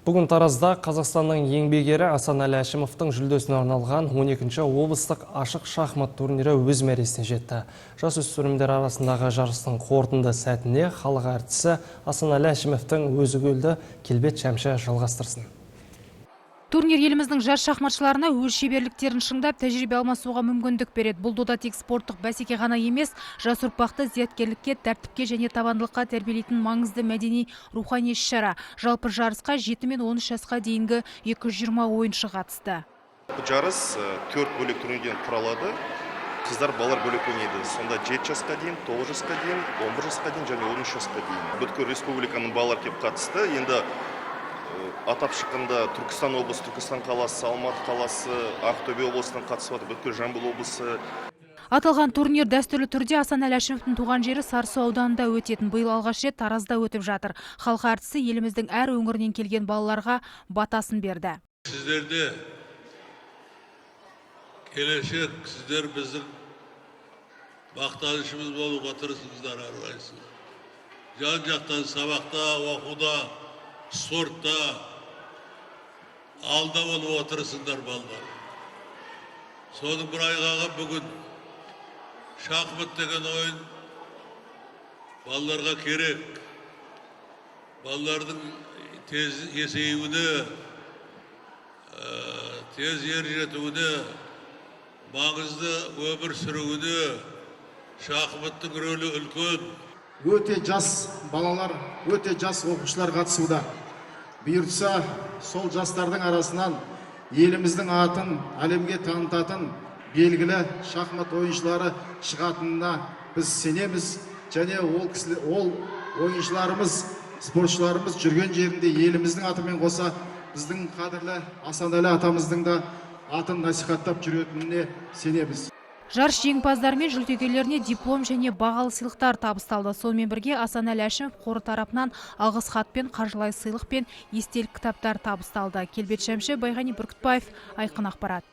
Бүгін Таразда Қазақстанның еңбек ері Асанәлі Әшімовтың жүлдесіне арналған 12-ші облыстық ашық шахмат турнирі өз мәресіне жетті. Жасөспірімдер арасындағы жарыстың қорытынды сәтіне халық әртісі Асанәлі Әшімовтің өзі келді. Келбет Шәмші жалғастырсын. Турнир еліміздің жас шахматшыларына өз шеберліктерін шыңдап, тәжірибе алмасуға мүмкіндік береді. Бұл дода тек спорттық бәсеке ғана емес, жас ұрпақты зияткерлікке, тәртіпке және табандылыққа тәрбиелейтін маңызды мәдени рухани іс-шара. Жалпы жарысқа 7 мен 13 жасқа дейінгі 220 ойыншы қатысты. Жарыс төрт бөлек турнирден құралады. Қыздар, балалар бөлек ойнайды. Сонда 7 жасқа дейін, 9 жасқа дейін, 11 жасқа дейін және 13 жасқа дейін. Бүткіл республиканың балалар келіп қатысты. Енді атап шыққанда, Түркістан облысы, Түркістан қаласы, Алматы қаласы, Ақтөбе облысынан қатысып жатыр, бүткіл Жамбыл облысы. Аталған турнир дәстүрлі түрде Асанәлі Әшімовтің туған жері Сарысу ауданында өтетін. Биыл алғаш рет Таразда өтіп жатыр. Халық әртісі еліміздің әр өңірінен келген балаларға батасын берді. Сіздерде келешек, сіздер біздің мақтанышымыз болуға тырысыңыздар әрқайсысы. Жан жақтан сабақта, оқуда, спортта алда болуға тырысыңдар, балалар. Соның бір айғағы бүгін шахмат деген ойын балаларға керек. Балалардың тез есеюіне, тез ер жетуіне, маңызды өмір сүруіне шахматтың рөлі үлкен. Өте жас балалар, өте жас оқушылар қатысуда. Бұйыртса, сол жастардың арасынан еліміздің атын әлемге танытатын белгілі шахмат ойыншылары шығатынына біз сенеміз және ол кісі, ол ойыншыларымыз, спортшыларымыз жүрген жерінде еліміздің атымен қоса біздің қадірлі Асанәлі атамыздың да атын насихаттап жүретініне сенеміз. Жарыс жеңімпаздары мен жүлдегерлеріне диплом және бағалы сыйлықтар табысталды. Сонымен бірге Асанәлі Әшімов қоры тарапынан алғыс хат пен қаржылай сыйлық пен естелік кітаптар табысталды. Келбет Шәмші, Байғани Бүркітбаев, Айқын ақпарат.